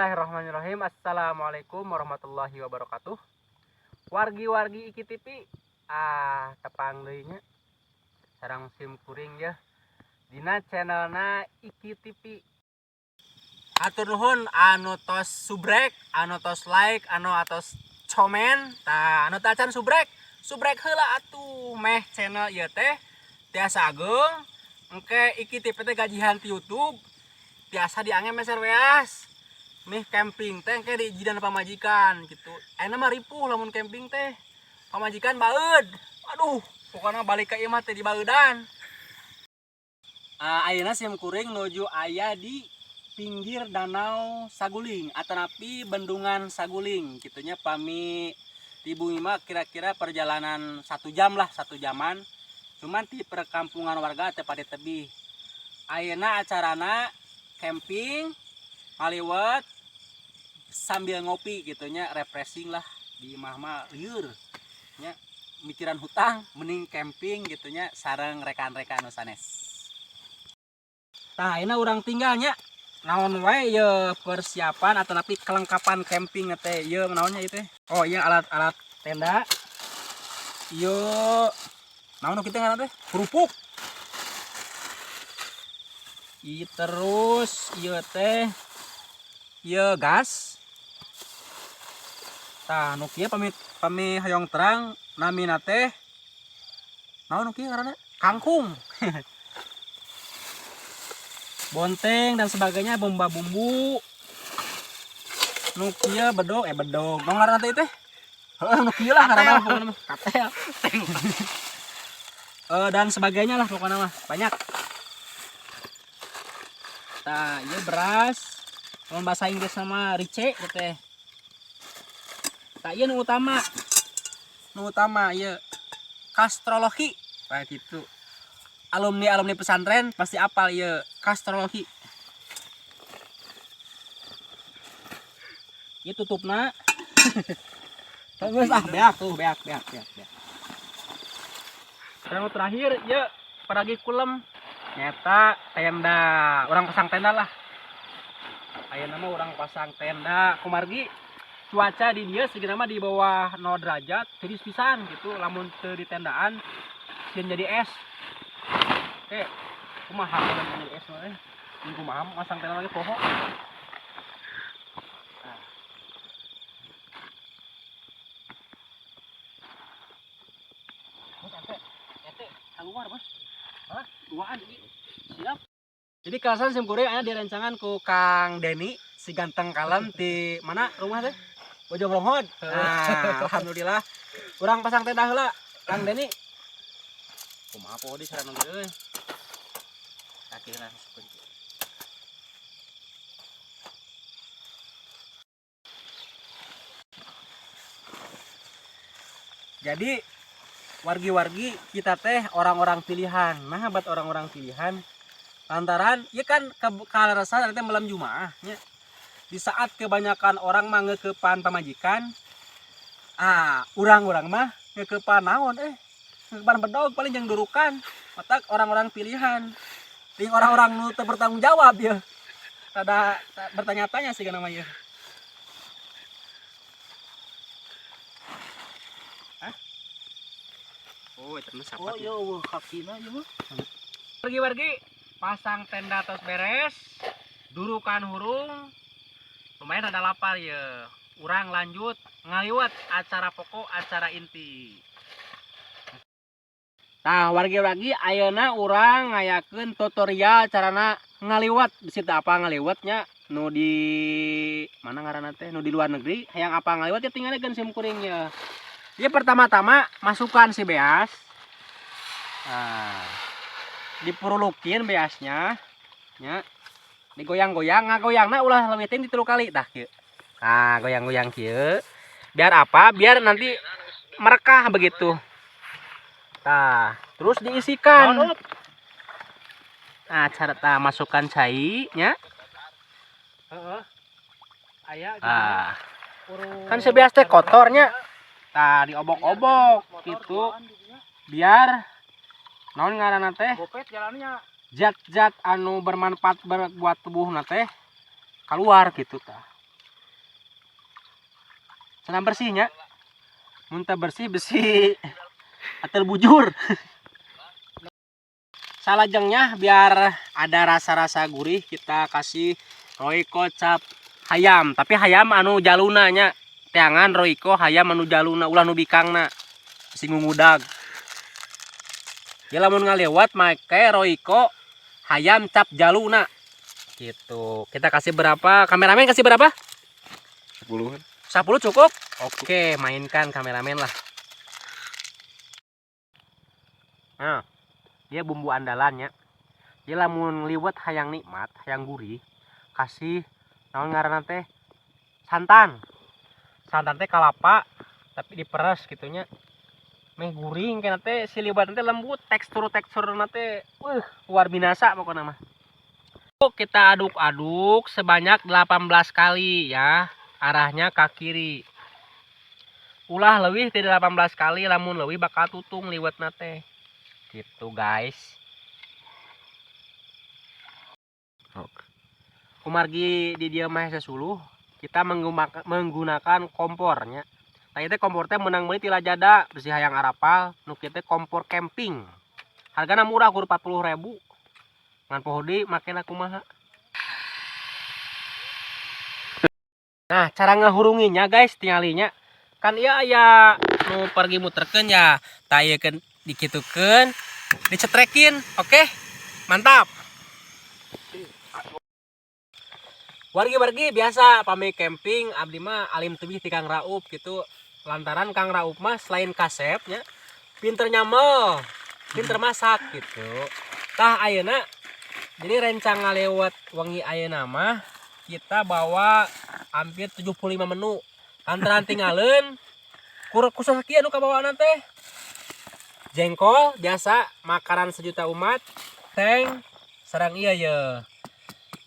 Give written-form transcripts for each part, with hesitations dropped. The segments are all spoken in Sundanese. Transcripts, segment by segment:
Bismillahirrahmanirrahim. Assalamualaikum warahmatullahi wabarakatuh. Wargi-wargi Iki TV, ah tepang deui nya sareng sim kuring ya dina channelna Iki TV. Hatur nuhun anu tos subrek, anu tos like, anu atos komen. Tah, anu tacan subrek, subrek heula atuh meh channel ieu teh tiasa ageung. Engke Iki TV teh gajihan ti YouTube, tiasa diange meser weas. Meh camping teh engke diizinan pamajikan gitu. Ayeuna mah ripuh lamun camping teh. Pamajikan baeud. Aduh, pokoknya balik ke imah teh dibaeudan. Ayeuna sim kuring nuju aya di pinggir Danau Saguling atanapi Bendungan Saguling gitunya. Pami di bumi mah kira-kira perjalanan 1 jam lah, 1 jaman. Cuman di perkampungan warga teh pada tebih. Ayeuna acarana camping ngaliwet sambil ngopi gitunya, refreshing lah. Di imah mah lieur nya mikiran hutang, mending camping gitunya sareng rekan-rekan nu sanes. Tah, ayeuna urang tinggalnya naon wae ye persiapan atau napi kelengkapan camping teh ieu naonnya ieu teh? Oh iya, alat-alat tenda. Ieu naon nu kitu ngaranna teh? Kerupuk. Ieu terus ieu teh ieu gas. Tah, nu kieu pami hoyong terang namina teh naon nu kieu ngaranna? Kangkung. Bonteng dan sebagainya, bomba bumbu. Nu kieu bedog, bedog. Naon ngaranna teh teh? Heeh, nu kieu lah ngaranna pokona mah. Katel. Dan sebagainya lah pokona mah, banyak. Tah, ieu beras. Lamun bahasa Inggris sama rice gitu teh. Tah, ieu nu utama. Nu utama ieu kastrologi. Kayak gitu. Alumni-alumni pesantren pasti apal ieu kastrologi. Ieu tutupna. Terus ah beak tuh, beak beak beak beak. Yang terakhir ieu paragi kulem nyata tenda. Urang pasang tenda lah. Ayeuna mah urang pasang tenda kumargi cuaca di dieu segina mah di bawah 0 derajat, tiris pisan gitu. Lamun teu di tendaan sieun jadi es. Oke, kumaha lamun jadi es mah eh? Ini kumaha masang tenda lagi poho. Nah. Bos, ente, ente keluar, Bos. Hah? Duaan ini. Siap. Jadi kalasan sim kuring aya direncangan ku Kang Deni si ganteng kalem di mana rumah teh? Bojong Ronghod. Nah, alhamdulillah. Urang pasang tenda heula, Kang Deni. Kumaha poho di sarana euy. Akhirna seperti. Jadi wargi-wargi kita teh orang-orang pilihan. Nah, buat orang-orang pilihan lantaran ya kan kaleresan nanti malam Jumaah nya. Di saat kebanyakan orang mah ngeukepan pamajikan, ah urang-urang mah ngeukepan naon ngeukepan bedog paling jeung durukan. Matak orang-orang pilihan. Ting orang-orang nu teu bertanggung jawab ya. Rada bertanya-tanya sih namanya. Hah? Oh, itu mah Oh, sapat. iya, eueuh kakina ieu mah. Wargi-wargi, pasang tenda tos beres, durukan hurung, lumayan ada lapar ya. Urang lanjut ngaliwat acara pokok, acara inti. Nah, wargi-wargi ayeuna urang ngayakeun tutorial carana ngaliwat. Bisi teu apa ngaliwatnya nu di mana ngaranna teh, nu di luar negeri hayang apa ngaliwat ya tinggalkeun sim kuring ya. Dia pertama-tama masukkan si beas. Nah, dipurulukin beasnya nya, digoyang-goyang, ngagoyangna ulah leuwih teh 3 kali tah kieu. Nah, goyang-goyang kieu. Biar apa? Biar nanti merekah begitu. Tah, terus diisikan. Nah, cara tah masukkan cai nya. Heeh. Aya Ah. Kan si beas teh kotornya. Tah, diobok-obok gitu. Biar naon ngaranna teh? Gopet jalannya. Zat-zat anu bermanfaat buat tubuh na teh keluar gitu tah. Senang bersihnya. Mun teu bersih besi atau bujur. Salajengnya biar ada rasa-rasa gurih, kita kasih Royco cap hayam, tapi hayam anu jaluna nya. Teangan Royco hayam anu jaluna, ulah nu bikangna. Bisi ngudag. Ya lamun ngaliwet make Royco hayam cap jaluna. Gitu. Kita kasih berapa? Kameramen kasih berapa? 10. 10 cukup? Oke, mainkan kameramen lah. Nah, dia bumbu andalannya. Dia lamun liwet hayang nikmat, hayang gurih, kasih naon ngaranna teh? Santan. Santan teh kalapa tapi diperes gitunya. Meh gurih kena teh si liwet teh lembut, tekstur-teksturna teh luar binasa pokoknya mah. Kita aduk-aduk sebanyak 18 kali ya. Arahnya ke kiri. Ulah leuwih ti 18 kali, lamun leuwih bakal tutung liwetna teh. Gitu guys. Oke. Kumargi di dieu mah sesuluh, kita menggunakan kompornya. Tah ieu teh kompor teh meunang meuli ti Lazada, bisi hayang arapal, nu kieu teh kompor camping. Hargana murah kur 40.000. Ngan poho deui makena kumaha. Nah, cara ngahurunginya guys tingalinya. Kan ieu aya nu pergi muterkeun ya, tah ieu keun dikitukeun, dicetrekin, oke? Mantap. Wargi-wargi biasa pami camping abdi mah alim tebih ti Kang Raup gitu. Lantaran Kang Raup mah selain kasep nya, pinter nyamel, pinter masak gitu. Tah ayeuna jadi rencang ngalewat wengi ayeuna mah kita bawa hampir 75 menu. Lantaran tinggalin kur khusus kieu nu kabawaanna teh. Jengkol biasa makanan sejuta umat, teng sareng ieu ye.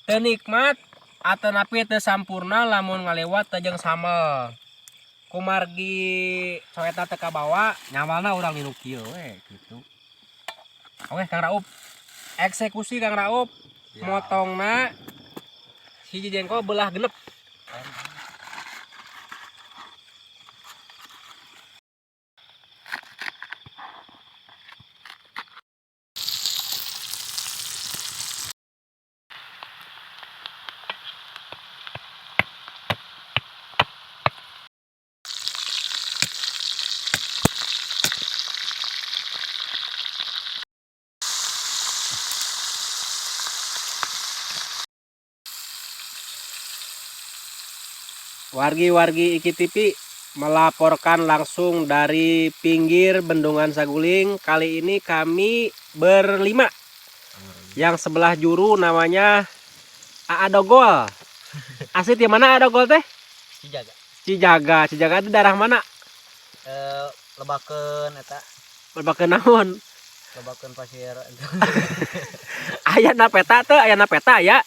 Teu nikmat atanapi teu sampurna lamun ngalewat teh jeung sambel. Kumargi coeta teu kabawa, nyamalna urang nu kieu we gitu. Oke Kang Raup. Eksekusi Kang Raup. Ya. Motongna hiji jengkol belah genep. Wargi-wargi Iki TV melaporkan langsung dari pinggir Bendungan Saguling. Kali ini kami berlima. Yang sebelah juru namanya Aa Dogol. Asli di mana Aa Dogol teh? Cijaga. Cijaga. Cijaga itu daerah mana? Lebakeun eta. Lebakeun naon? Lebakeun pasir. Aya na peta teh, aya na peta ya.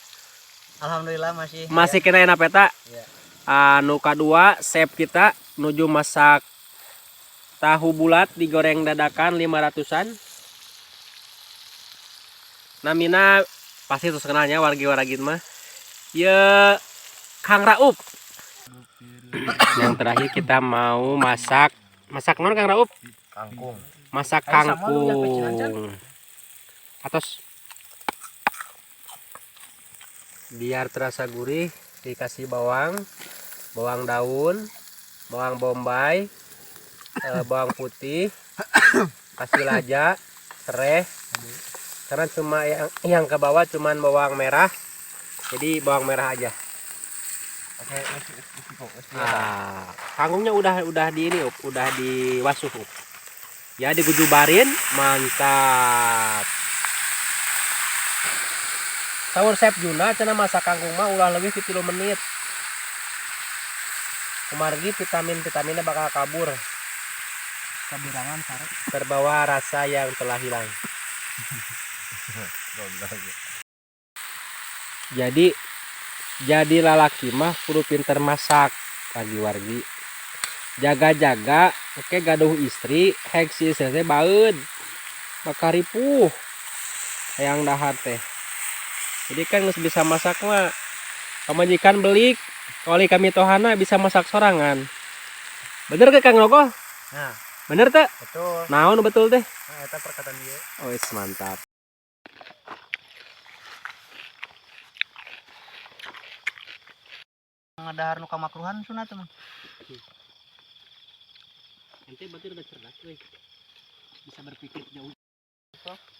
Alhamdulillah masih. Masih kena na peta. Iya. Anu kadua chef kita nuju masak tahu bulat digoreng dadakan 500-an. Namina pasti terus kenalnya wargi-wargi mah. Ya Kang Raup. Yang terakhir kita mau masak. Masak non Kang Raup? Kangkung. Masak Ayo, sama lu yang pecinan, Chan. kangkung. Atos. Biar terasa gurih dikasih bawang, bawang daun, bawang bombay, bawang putih, kasih laja, serai. Karena cuma yang ke bawah cuman bawang merah, jadi bawang merah aja. Oke, wis. Nah, kangkungnya udah di ini, Up, udah diwasuh, Up. Ya digujubarin, mantap. Saur Chef Juna cenah masak kangkung mah ulah leuwih ti 3 menit. Kumargi vitamin-vitaminnya bakal kabur. Kabirangan sare. Terbawa rasa yang telah hilang. Jadi lalaki mah kudu pinter masak, wargi-wargi. Jaga-jaga, oke gaduh istri, hek si istri teh baeud. Bakal ripuh. Hayang dahar teh. Jadi kan geus bisa masak mah. Pamajikan belik, kali kami tohana bisa masak sorangan. Bener ke, Kang Nogol? Nah. Bener teh? Betul. Naon betul teh? Nah, eta perkataan dia. Oh, is mantap. Ngadahar nu kamakruhan sunat mah. Ente berarti udah cerdas, euy. Bisa berpikir jauh.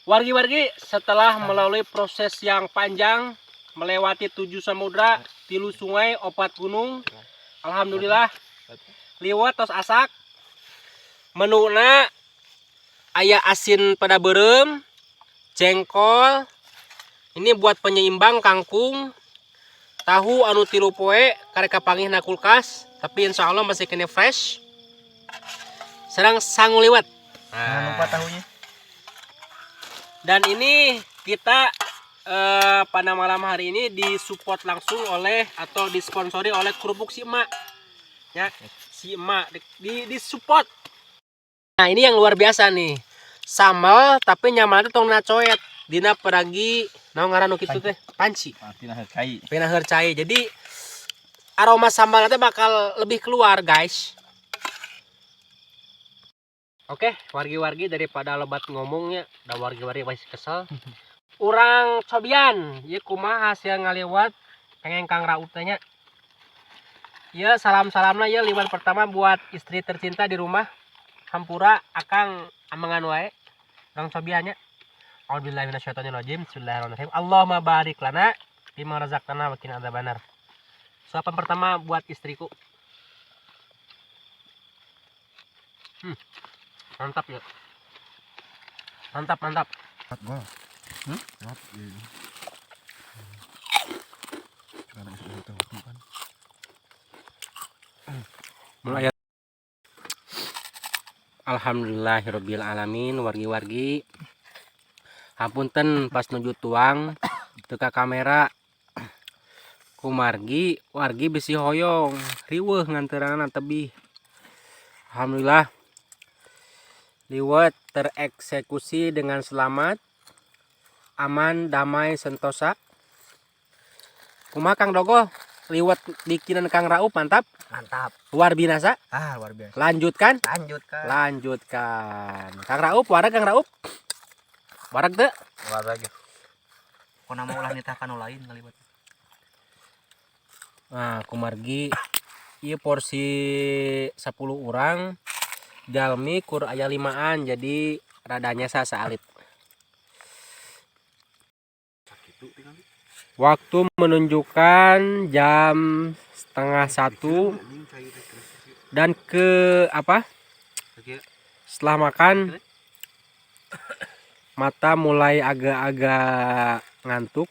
Wargi-wargi, setelah melalui proses yang panjang, melewati tujuh samudra, tilu sungai, opat gunung, alhamdulillah, liwet tos asak. Menuna aya asin pada beureum, jengkol, ini buat penyeimbang kangkung, tahu anu 3 poe, karek kapanggih na kulkas, tapi insya Allah masih keneh fresh. Sareng sangu liwet. Jangan lupa tahunya. Dan ini kita pada malam hari ini disupport langsung oleh atau disponsori oleh kerupuk si emak. Ya, si emak di support. Nah, ini yang luar biasa nih. Sambal tapi nyaman itu tong coet. Dina peragi naon ngaran nu kitu teh? Panci. Tina cai. Pina cai. Jadi aroma sambal nanti bakal lebih keluar, guys. Oke, wargi-wargi, daripada lobat ngomongnya, udah wargi-wargi masih kesel. Urang cobian, ya kumaha hasil ngaliwet pengen Kang Raup tanya. Ya salam-salam lah ya, liwet pertama buat istri tercinta di rumah. Hampura akang amengan wae. Urang cobiannya. A'udzubillahi minasyaitonirrajim. Bismillahirrahmanirrahim. Allahumma barik lana fima razaqtana wa qina adzabannar. Suapan pertama buat istriku. Mantap ya. Mantap, mantap. Gol. Hmm? Lewat, iya. Sekarang itu kan. Mulai. Alhamdulillahirabbil alamin, wargi-wargi. Hapunten pas nuju tuang teu ka kamera, kumargi wargi bisi hoyong riweuh nganteranana tebih. Alhamdulillah liwet tereksekusi dengan selamat, aman, damai, sentosa. Kumaha, Kang Dogol, liwet bikinan Kang Raup mantap? Mantap. Luar biasa. Ah, luar biasa. Lanjutkan. Lanjutkan. Lanjutkan. Kang Raup wareg? Kang Raup wareg teu? Wareg. Pokona mah ulah nitah kanu lain ngaliwet. Nah, kumargi ieu porsi 10 orang, jalmi kur aya limaan, jadi radanya saalit. Waktu menunjukkan jam 12.30 dan ke apa, setelah makan mata mulai agak-agak ngantuk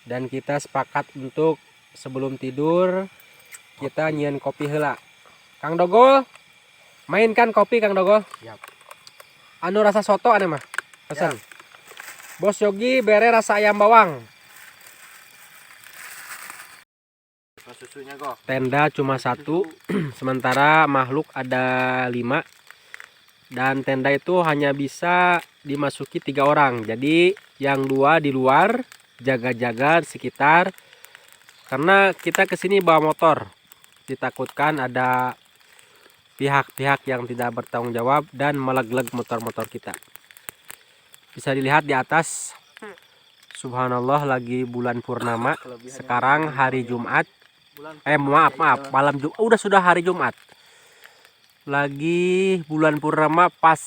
dan kita sepakat untuk sebelum tidur kita nyieun kopi heula. Kang Dogol, mainkan kopi, Kang Dogol. Siap. Anu rasa soto aneh mah pesan. Bos Yogi bere rasa ayam bawang. Susunya kok. Tenda cuma satu, sementara makhluk ada lima, dan tenda itu hanya bisa dimasuki tiga orang, jadi yang dua di luar jaga-jaga sekitar karena kita kesini bawa motor, ditakutkan ada pihak-pihak yang tidak bertanggung jawab dan meleg-leg motor-motor kita. Bisa dilihat di atas, subhanallah, lagi bulan purnama. Sekarang hari Jumat, eh maaf, maaf, malam Jumat, udah, sudah hari Jumat, lagi bulan purnama pas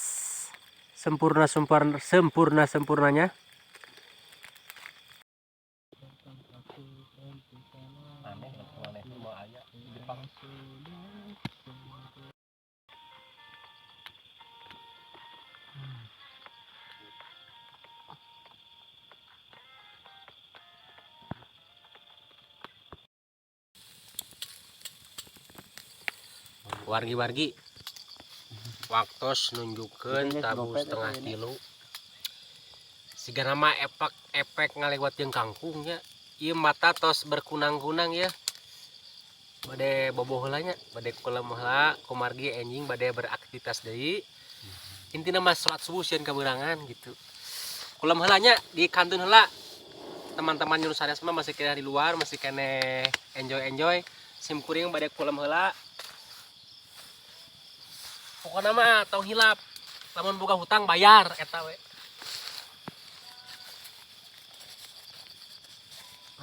sempurna sempurna sempurna sempurnanya. Wargi-wargi, waktos nunjukkeun tabuh 2.30. Siga nama efek efek ngalewat jeung kangkung nya. Ieu mata tos berkunang-kunang ya, bade bobo heula nya, bade kulem heula, kumargi enjing bade beraktivitas deui. Intina mah salat subuh sieun kabeurangan gitu. Kulem heula nya, di kantun heula. Teman-teman nyuruh sanes mah masih keneh di luar, masih keneh enjoy enjoy. Sim kuring bade kulem heula. Pokoknya mah tong hilap. Lamun boga hutang bayar eta we.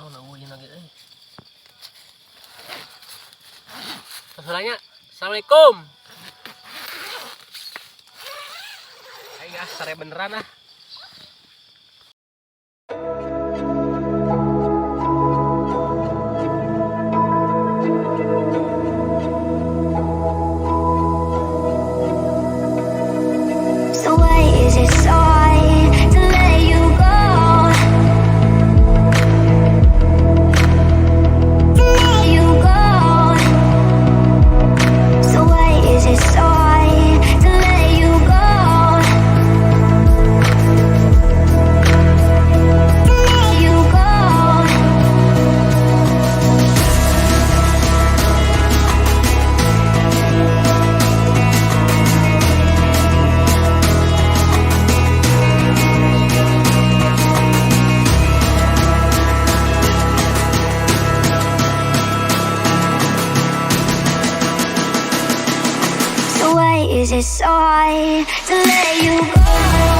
Oh, nah euy lagi euy. Sebenarnya, assalamualaikum. Ayo ah, sare beneran ah. So why is it so hard to let you go? To let you go. So why is it so hard to let you go? To let you go. So why is it so hard to let you go?